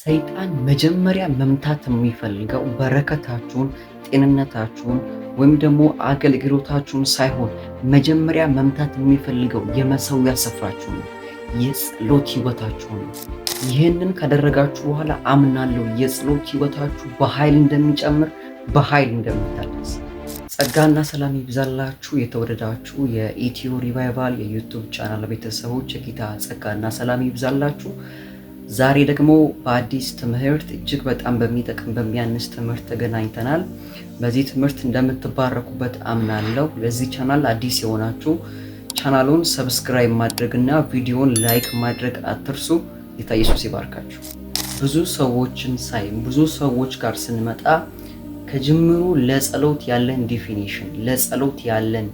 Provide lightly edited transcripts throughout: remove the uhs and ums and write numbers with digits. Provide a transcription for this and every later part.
ሰይጣን መጀመሪያ መምታት የሚፈልገው በረከታችሁን፣ ጤንነታችሁን ወይም ደግሞ አገልግሎታችሁን ሳይሆን መጀመሪያ መምታት የሚፈልገው የመሰዊያ ስፍራችሁን ነው፣ የጸሎት ህይወታችሁን ነው። ይህንን ካደረጋችሁ በኋላ አምናለሁ የጸሎት ህይወታችሁ በኃይል እንደሚጨምር፣ በኃይል እንደሚታደስ። ጸጋና ሰላም ይብዛላችሁ። የተወደዳችሁ የኢትዮ ሪቫይቫል የ YouTube channel ቤተሰቦች፣ የጌታ ጸጋና ሰላም ይብዛላችሁ። ዛሬ ደግሞ በአዲስ ትምህርት፣ እጅግ በጣም በሚጠቅም፣ በሚያንጽ ትምህርት ተገናኝተናል። በዚህ ትምህርት እንደምትባረኩበት አምናለሁ። ለዚህ ቻናል አዲስ የሆናችሁ ቻናሉን subscribe ማድረግ እና ቪዲዮን like ማድረግ አትርሱ። ጌታ ኢየሱስ ይባርካችሁ። ብዙ ሰዎችን ሳይ፣ ብዙ ሰዎች ጋር ስንመጣ ከጅምሩ ለጸሎት ያለን definition፣ ለጸሎት ያለን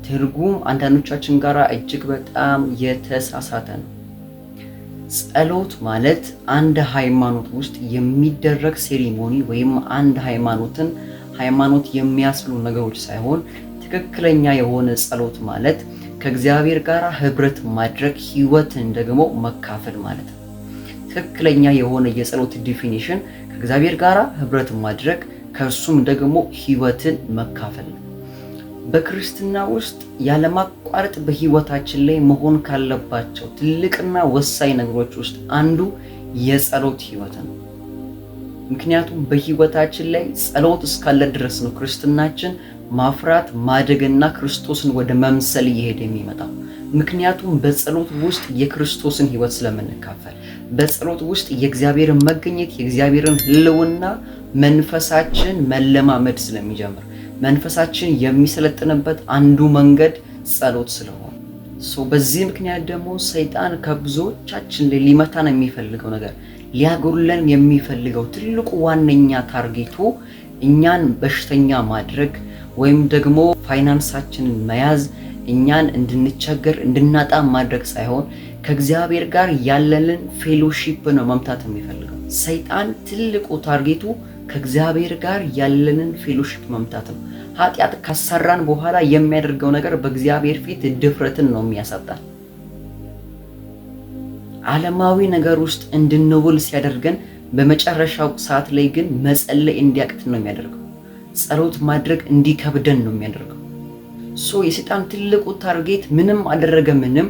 ትርጉም አንዳንዶቻችን ጋር እጅግ በጣም የተሳሳተ ነው። ጸሎት ማለት አንድ ሃይማኖት ውስጥ የሚደረግ ceremony ወይም አንድ ሃይማኖትን ሃይማኖት የሚያስብሉ ነገሮች ሳይሆን ትክክለኛ የሆነ ጸሎት ማለት ከእግዚአብሔር ጋር ህብረት ማድረግ፣ ህይወትን ደግሞ መካፈል ማለት ነው። ትክክለኛ የሆነ የጸሎት definition ከእግዚአብሔር ጋር ህብረት ማድረግ፣ ከእርሱም ደግሞ ህይወትን መካፈል ነው። በክርስትና ውስጥ ያለማቋረጥ በህይወታችን ላይ መሆን ካለባቸው ትልቅና ወሳኝ ነገሮች ውስጥ አንዱ የጸሎት ህይወት ነው። ምክንያቱም በህይወታችን ላይ ጸሎት እስካለ ድረስ ነው ክርስትናችን ማፍራት፣ ማደግና ክርስቶስን ወደ መምሰል እየሄደ የሚመጣው። ምክንያቱም በጸሎት ውስጥ የክርስቶስን ህይወት ስለምንካፈል፣ በጸሎት ውስጥ የእግዚአብሔርን መገኘት፣ የእግዚአብሔርን ህልውና መንፈሳችን መለማመድ ስለሚጀምር፣ መንፈሳችን የሚሰለጥንበት አንዱ መንገድ ጸሎት ስለሆነ፣ so በዚህ ምክንያት ደግሞ ሰይጣን ከብዙዎቻችን ላይ ሊመታን የሚፈልገው ነገር፣ ሊያጎድለን የሚፈልገው ትልቁ ዋነኛ target ኡ እኛን በሽተኛ ማድረግ ወይም ደግሞ ፋይናንሳችንን መያዝ፣ እኛን እንድንቸገር፣ እንድናጣ ማድረግ ሳይሆን ከእግዚአብሔር ጋር ያለንን fellowship ነው መምታት የሚፈልገው። ሰይጣን ትልቁ target ኡ ከእግዚአብሔር ጋር ያለንን fellowship መምታት ነው። ኃጢአት ካሰራን በኋላ የሚያደርገው ነገር በእግዚአብሔር ፊት ድፍረትን ነው የሚያሳጣን። ዓለማዊ ነገር ውስጥ እንድንውል ሲያደርገን በመጨረሻው ሰዓት ላይ ግን መጸለይ እንዲያቅተን ነው የሚያደርገው። ጸሎት ማድረግ እንዲከብደን ነው የሚያደርገው። So የሰይጣን ትልቁ target ምንም አደረገ ምንም፣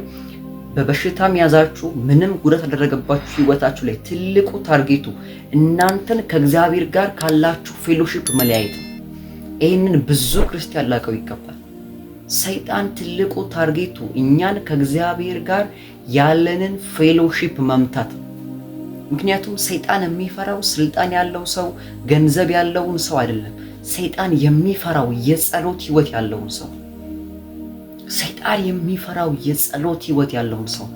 በበሽታም ያዛችሁ፣ ምንም ጉዳት አደረገባችሁ ህይወታችሁ ላይ፣ ትልቁ target ኡ እናንተን ከእግዚአብሔር ጋር ካላችሁ fellowship መለያየት ነው። ይህንን ብዙ ክርስቲያን ሊያውቀው ይገባል። ሰይጣን ትልቁ target ኡ እኛን ከእግዚአብሔር ጋር ያለንን fellowship መምታት ነው። ምክንያቱም ሰይጣን የሚፈራው ስልጣን ያለው ሰው፣ ገንዘብ ያለውን ሰው አይደለም። ሰይጣን የሚፈራው የጸሎት ህይወት ያለውን ሰው። ሰይጣን የሚፈራው የጸሎት ህይወት ያለውን ሰው።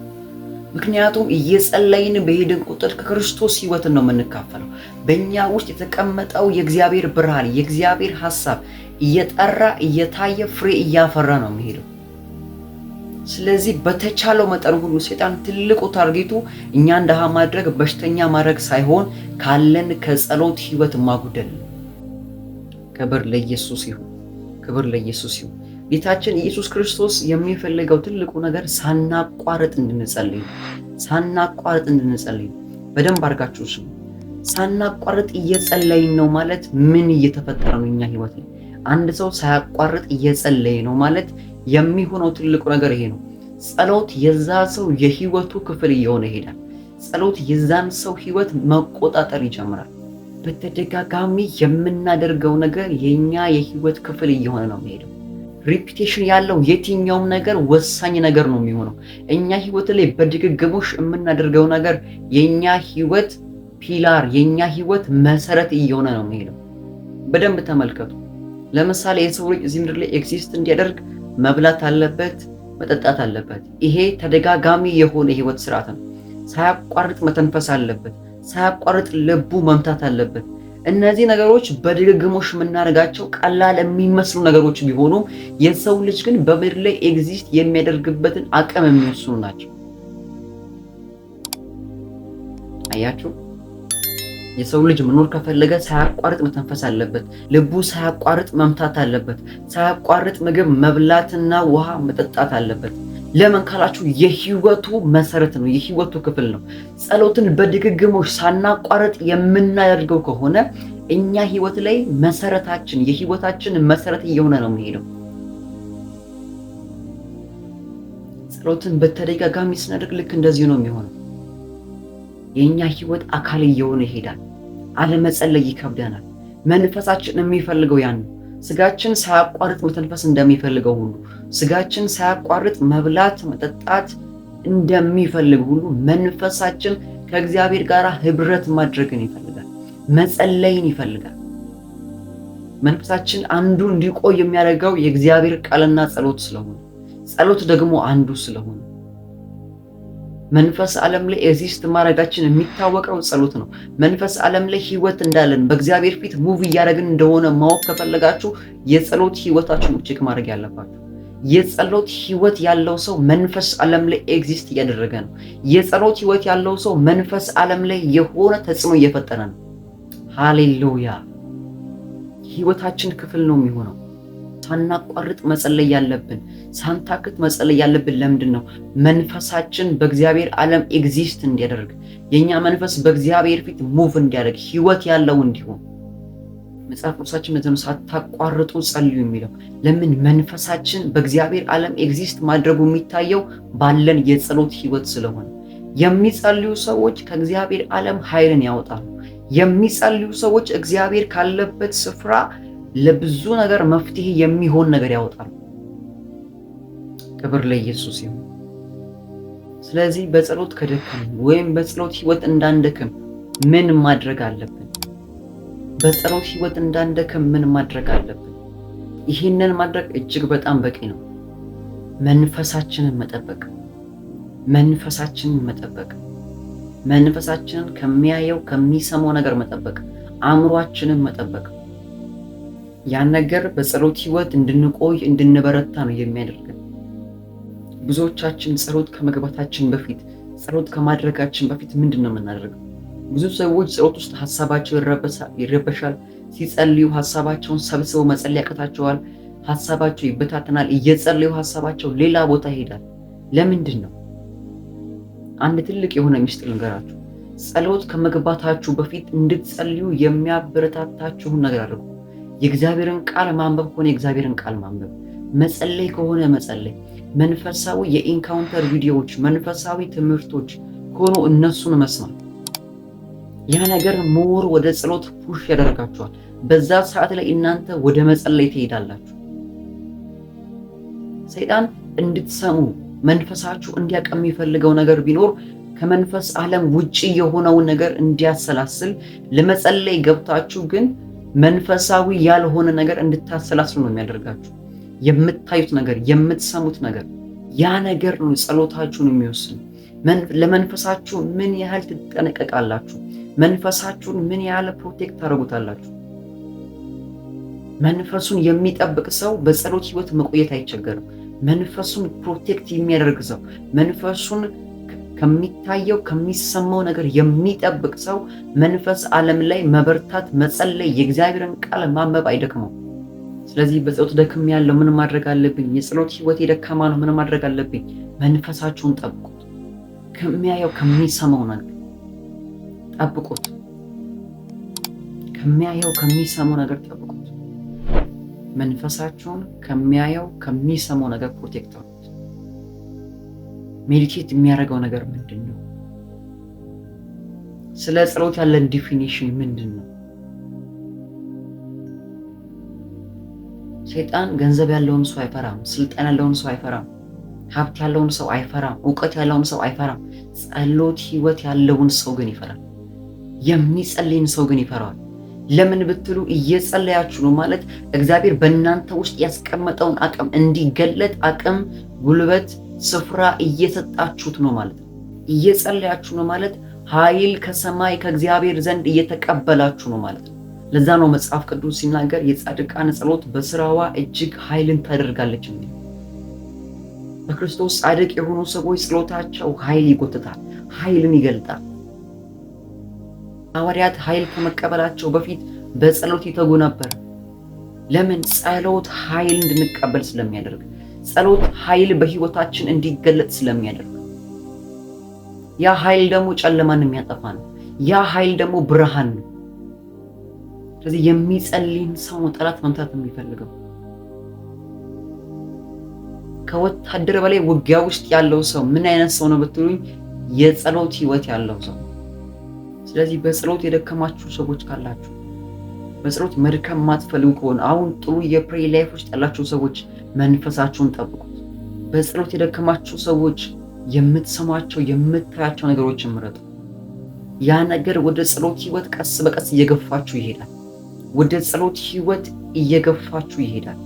ምክንያቱም እየጸለይን በሄድን ቁጥር ከክርስቶስ ህይወትን ነው የምንካፈለው። በእኛ ውስጥ የተቀመጠው የእግዚአብሔር ብርሃን፣ የእግዚአብሔር ሐሳብ እየጠራ፣ እየታየ፣ ፍሬ እያፈራ ነው የሚሄደው። ስለዚህ በተቻለው መጠን ሁሉ ሰይጣን ትልቁ target ኡ እኛን ደሃ ማድረግ፣ በሽተኛ ማድረግ ሳይሆን ካለን ከጸሎት ህይወት ማጉደል። ክብር ለኢየሱስ ይሁን። ክብር ለኢየሱስ ይሁን። ጌታችን ኢየሱስ ክርስቶስ የሚፈልገው ትልቁ ነገር ሳናቋርጥ እንድንጸልይ ነው። ሳናቋርጥ እንድንጸልይ ነው። በደንብ አድርጋችሁ ስሙ። ሳናቋርጥ እየጸለይን ነው ማለት ምን እየተፈጠረ ነው እኛ ህይወት ላይ? አንድ ሰው ሳያቋርጥ እየጸለየ ነው ማለት የሚሆነው ትልቁ ነገር ይሄ ነው። ጸሎት የዛ ሰው የህይወቱ ክፍል እየሆነ ይሄዳል። ጸሎት የዛን ሰው ህይወት መቆጣጠር ይጀምራል። በተደጋጋሚ የምናደርገው ነገር የኛ የህይወት ክፍል እየሆነ ነው የሚሄደው። Repetition ያለው የትኛውም ነገር ወሳኝ ነገር ነው የሚሆነው። እኛ ህይወት ላይ በድግግሞሽ የምናደርገው ነገር የኛ ህይወት pillar፣ የኛ ህይወት መሰረት እየሆነ ነው የሚሄደው። በደንብ ተመልከቱ። ለምሳሌ የሰው ልጅ እዚህ ምድር ላይ exist እንዲያደርግ መብላት አለበት፣ መጠጣት አለበት። ይሄ ተደጋጋሚ የሆነ የህይወት ስርዓት ነው። ሳያቋርጥ መተንፈስ አለበት። ሳያቋርጥ ልቡ መምታት አለበት። እነዚህ ነገሮች በድግግሞሽ የምናደርጋቸው ቀላል የሚመስሉ ነገሮች ቢሆኑም የሰው ልጅ ግን በምድር ላይ exist የሚያደርግበትን አቅም የሚወስኑ ናቸው። አያችሁ፣ የሰው ልጅ መኖር ከፈለገ ሳያቋርጥ መተንፈስ አለበት። ልቡ ሳያቋርጥ መምታት አለበት። ሳያቋርጥ ምግብ መብላትና ውሃ መጠጣት አለበት። ለምን ካላችሁ የህይወቱ መሰረት ነው፣ የህይወቱ ክፍል ነው። ጸሎትን በድግግሞሽ ሳናቋርጥ የምናደርገው ከሆነ እኛ ህይወት ላይ መሰረታችን የህይወታችን መሰረት እየሆነ ነው የሚሄደው። ጸሎትን በተደጋጋሚ ስናደርግ ልክ እንደዚሁ ነው የሚሆነው። የእኛ ህይወት አካል እየሆነ ይሄዳል። አለመጸለይ ይከብደናል። መንፈሳችን የሚፈልገው ያን ነው። ስጋችን ሳያቋርጥ መተንፈስ እንደሚፈልገው ሁሉ፣ ስጋችን ሳያቋርጥ መብላት መጠጣት እንደሚፈልግ ሁሉ መንፈሳችን ከእግዚአብሔር ጋር ህብረት ማድረግን ይፈልጋል፣ መጸለይን ይፈልጋል። መንፈሳችን አንዱ እንዲቆይ የሚያደርገው የእግዚአብሔር ቃልና ጸሎት ስለሆነ፣ ጸሎት ደግሞ አንዱ ስለሆነ መንፈስ ዓለም ላይ exist ማድረጋችን የሚታወቀው ጸሎት ነው። መንፈስ ዓለም ላይ ህይወት እንዳለን በእግዚአብሔር ፊት move እያደረግን እንደሆነ ማወቅ ከፈለጋችሁ የጸሎት ህይወታችሁን check ማድረግ ያለባችሁ። የጸሎት ህይወት ያለው ሰው መንፈስ ዓለም ላይ exist እያደረገ ነው። የጸሎት ህይወት ያለው ሰው መንፈስ ዓለም ላይ የሆነ ተጽዕኖ እየፈጠረ ነው። ሃሌሉያ! ህይወታችን ክፍል ነው የሚሆነው። ሳናቋርጥ መጸለይ ያለብን፣ ሳንታክት መጸለይ ያለብን ለምንድን ነው? መንፈሳችን በእግዚአብሔር ዓለም exist እንዲያደርግ፣ የኛ መንፈስ በእግዚአብሔር ፊት move እንዲያደርግ፣ ህይወት ያለው እንዲሆን። መጽሐፍ ቅዱሳችን ለዚህ ነው ሳታቋርጡ ጸልዩ የሚለው። ለምን? መንፈሳችን በእግዚአብሔር ዓለም exist ማድረጉ የሚታየው ባለን የጸሎት ህይወት ስለሆነ። የሚጸልዩ ሰዎች ከእግዚአብሔር ዓለም ኃይልን ያወጣሉ። የሚጸልዩ ሰዎች እግዚአብሔር ካለበት ስፍራ ለብዙ ነገር መፍትሄ የሚሆን ነገር ያወጣሉ። ክብር ለኢየሱስ ይሁን። ስለዚህ በጸሎት ከደከምን ወይም በጸሎት ህይወት እንዳንደክም ምን ማድረግ አለብን? በጸሎት ህይወት እንዳንደክም ምን ማድረግ አለብን? ይህንን ማድረግ እጅግ በጣም በቂ ነው። መንፈሳችንን መጠበቅ፣ መንፈሳችንን መጠበቅ፣ መንፈሳችንን ከሚያየው ከሚሰማው ነገር መጠበቅ፣ አእምሯችንን መጠበቅ። ያን ነገር በጸሎት ህይወት እንድንቆይ እንድንበረታ ነው የሚያደርገን። ብዙዎቻችን ጸሎት ከመግባታችን በፊት፣ ጸሎት ከማድረጋችን በፊት ምንድን ነው የምናደርገው? ብዙ ሰዎች ጸሎት ውስጥ ሀሳባቸው ይረበሻል። ሲጸልዩ ሀሳባቸውን ሰብስበው መጸለይ ያቅታቸዋል። ሀሳባቸው ይበታተናል። እየጸለዩ ሀሳባቸው ሌላ ቦታ ይሄዳል። ለምንድን ነው? አንድ ትልቅ የሆነ ሚስጥር ልንገራችሁ። ጸሎት ከመግባታችሁ በፊት እንድትጸልዩ የሚያበረታታችሁን ነገር አድርጉ። የእግዚአብሔርን ቃል ማንበብ ከሆነ የእግዚአብሔርን ቃል ማንበብ፣ መጸለይ ከሆነ መጸለይ፣ መንፈሳዊ የ encounter ቪዲዮዎች፣ መንፈሳዊ ትምህርቶች ከሆኑ እነሱን መስማት። ያ ነገር more ወደ ጸሎት push ያደርጋችኋል። በዛ ሰዓት ላይ እናንተ ወደ መጸለይ ትሄዳላችሁ። ሰይጣን እንድትሰሙ መንፈሳችሁ እንዲያውቅ የሚፈልገው ነገር ቢኖር ከመንፈስ ዓለም ውጪ የሆነውን ነገር እንዲያሰላስል፣ ለመጸለይ ገብታችሁ ግን መንፈሳዊ ያልሆነ ነገር እንድታሰላስሉ ነው የሚያደርጋችሁ። የምታዩት ነገር፣ የምትሰሙት ነገር፣ ያ ነገር ነው ጸሎታችሁን የሚወስን። ለመንፈሳችሁ ምን ያህል ትጠነቀቃላችሁ? መንፈሳችሁን ምን ያህል protect ታደርጉታላችሁ? መንፈሱን የሚጠብቅ ሰው በጸሎት ህይወት መቆየት አይቸገርም። መንፈሱን protect የሚያደርግ ሰው፣ መንፈሱን ከሚታየው ከሚሰማው ነገር የሚጠብቅ ሰው መንፈስ ዓለም ላይ መበርታት፣ መጸለይ፣ የእግዚአብሔርን ቃል ማንበብ አይደክመው። ስለዚህ በጸሎት ደክም ያለው ምን ማድረግ አለብኝ? የጸሎት ህይወት የደካማ ነው፣ ምን ማድረግ አለብኝ? መንፈሳችሁን ጠብቁት። ከሚያየው ከሚሰማው ነገር ጠብቁት። ከሚያየው ከሚሰማው ነገር ጠብቁት። መንፈሳችሁን ከሚያየው ከሚሰማው ነገር protect አድርጉት። Meditate የሚያደርገው ነገር ምንድን ነው? ስለ ጸሎት ያለን definition ምንድን ነው? ሰይጣን ገንዘብ ያለውን ሰው አይፈራም። ስልጣን ያለውን ሰው አይፈራም። ሀብት ያለውን ሰው አይፈራም። እውቀት ያለውን ሰው አይፈራም። ጸሎት ህይወት ያለውን ሰው ግን ይፈራል። የሚጸልይን ሰው ግን ይፈራዋል። ለምን ብትሉ እየጸለያችሁ ነው ማለት እግዚአብሔር በእናንተ ውስጥ ያስቀመጠውን አቅም እንዲገለጥ አቅም፣ ጉልበት፣ ስፍራ እየሰጣችሁት ነው ማለት ነው። እየጸለያችሁ ነው ማለት ኃይል ከሰማይ ከእግዚአብሔር ዘንድ እየተቀበላችሁ ነው ማለት ነው። ለዛ ነው መጽሐፍ ቅዱስ ሲናገር የጻድቃን ጸሎት በስራዋ እጅግ ኃይልን ታደርጋለች የሚል። በክርስቶስ ጻድቅ የሆኑ ሰዎች ጸሎታቸው ኃይል ይጎትታል፣ ኃይልን ይገልጣል። ሐዋርያት ኃይል ከመቀበላቸው በፊት በጸሎት ይተጉ ነበር። ለምን? ጸሎት ኃይል እንድንቀበል ስለሚያደርግ፣ ጸሎት ኃይል በህይወታችን እንዲገለጥ ስለሚያደርግ፣ ያ ኃይል ደግሞ ጨለማን የሚያጠፋ ነው። ያ ኃይል ደግሞ ብርሃን ነው። ስለዚህ የሚጸልይን ሰው ነው ጠላት መምታት የሚፈልገው። ከወታደር በላይ ውጊያ ውስጥ ያለው ሰው ምን አይነት ሰው ነው ብትሉኝ፣ የጸሎት ህይወት ያለው ሰው። ስለዚህ በጸሎት የደከማችሁ ሰዎች ካላችሁ፣ በጸሎት መድከም የማትፈልጉ ከሆነ፣ አሁን ጥሩ የ prayer life ውስጥ ያላችሁ ሰዎች መንፈሳችሁን ጠብቁት። በጸሎት የደከማችሁ ሰዎች የምትሰሟቸው የምታያቸው ነገሮችን ምረጡ። ያ ነገር ወደ ጸሎት ህይወት ቀስ በቀስ እየገፋችሁ ይሄዳል። ወደ ጸሎት ህይወት እየገፋችሁ ይሄዳል።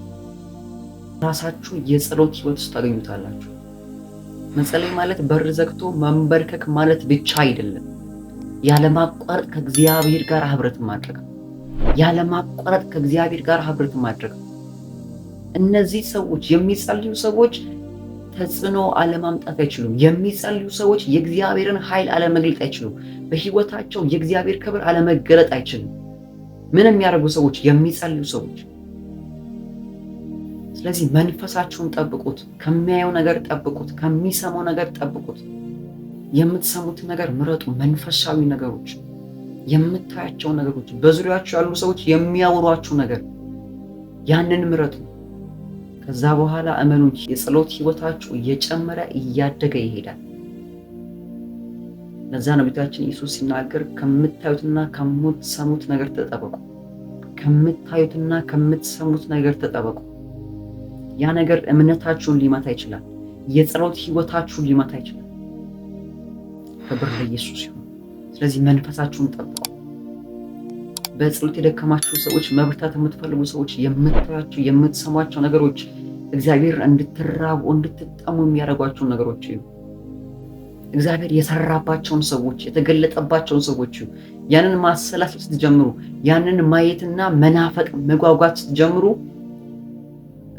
ራሳችሁ የጸሎት ህይወት ውስጥ ታገኙታላችሁ። መጸለይ ማለት በር ዘግቶ መንበርከክ ማለት ብቻ አይደለም። ያለማቋረጥ ከእግዚአብሔር ጋር ህብረት ማድረግ፣ ያለማቋረጥ ከእግዚአብሔር ጋር ህብረት ማድረግ። እነዚህ ሰዎች፣ የሚጸልዩ ሰዎች ተጽዕኖ አለማምጣት አይችሉም። የሚጸልዩ ሰዎች የእግዚአብሔርን ኃይል አለመግለጥ አይችሉም። በህይወታቸው የእግዚአብሔር ክብር አለመገለጥ አይችልም። ምን የሚያደርጉ ሰዎች? የሚጸልዩ ሰዎች። ስለዚህ መንፈሳችሁን ጠብቁት። ከሚያየው ነገር ጠብቁት። ከሚሰማው ነገር ጠብቁት። የምትሰሙትን ነገር ምረጡ። መንፈሳዊ ነገሮች፣ የምታያቸው ነገሮች፣ በዙሪያችሁ ያሉ ሰዎች የሚያወሯችሁ ነገር ያንን ምረጡ። ከዛ በኋላ እመኑኝ የጸሎት ህይወታችሁ እየጨመረ እያደገ ይሄዳል። ለዛ ነው ጌታችን ኢየሱስ ሲናገር ከምታዩትና ከምትሰሙት ነገር ተጠበቁ። ከምታዩትና ከምትሰሙት ነገር ተጠበቁ። ያ ነገር እምነታችሁን ሊመታ ይችላል። የጸሎት ህይወታችሁን ሊመታ ይችላል። ክብር ለኢየሱስ ይሁን። ስለዚህ መንፈሳችሁን ጠብቁ። በጸሎት የደከማችሁ ሰዎች፣ መብርታት የምትፈልጉ ሰዎች የምታያቸው የምትሰሟቸው ነገሮች እግዚአብሔር እንድትራቡ እንድትጠሙ የሚያደርጓቸውን ነገሮች እዩ። እግዚአብሔር የሰራባቸውን ሰዎች፣ የተገለጠባቸውን ሰዎች እዩ። ያንን ማሰላሰል ስትጀምሩ፣ ያንን ማየትና መናፈቅ መጓጓት ስትጀምሩ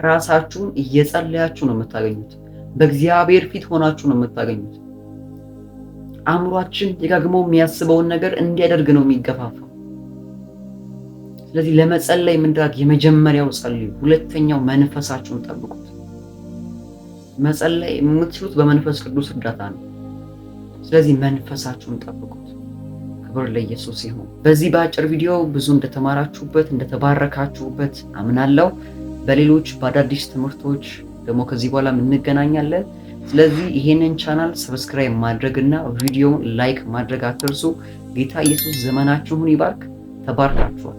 ራሳችሁን እየጸለያችሁ ነው የምታገኙት። በእግዚአብሔር ፊት ሆናችሁ ነው የምታገኙት። አእምሯችን ደጋግሞ የሚያስበውን ነገር እንዲያደርግ ነው የሚገፋፋው። ስለዚህ ለመጸለይ ምንድነው? የመጀመሪያው ጸልዩ፣ ሁለተኛው መንፈሳችሁን ጠብቁት። መጸለይ የምትችሉት በመንፈስ ቅዱስ እርዳታ ነው። ስለዚህ መንፈሳችሁን ጠብቁት። ክብር ለኢየሱስ ይሁን። በዚህ በአጭር ቪዲዮ ብዙ እንደተማራችሁበት እንደተባረካችሁበት አምናለሁ። በሌሎች በአዳዲስ ትምህርቶች ደግሞ ከዚህ በኋላ እንገናኛለን። ስለዚህ ይሄንን channel subscribe ማድረግ እና ቪዲዮውን like ማድረግ አትርሱ። ጌታ ኢየሱስ ዘመናችሁን ይባርክ። ተባርካችኋል።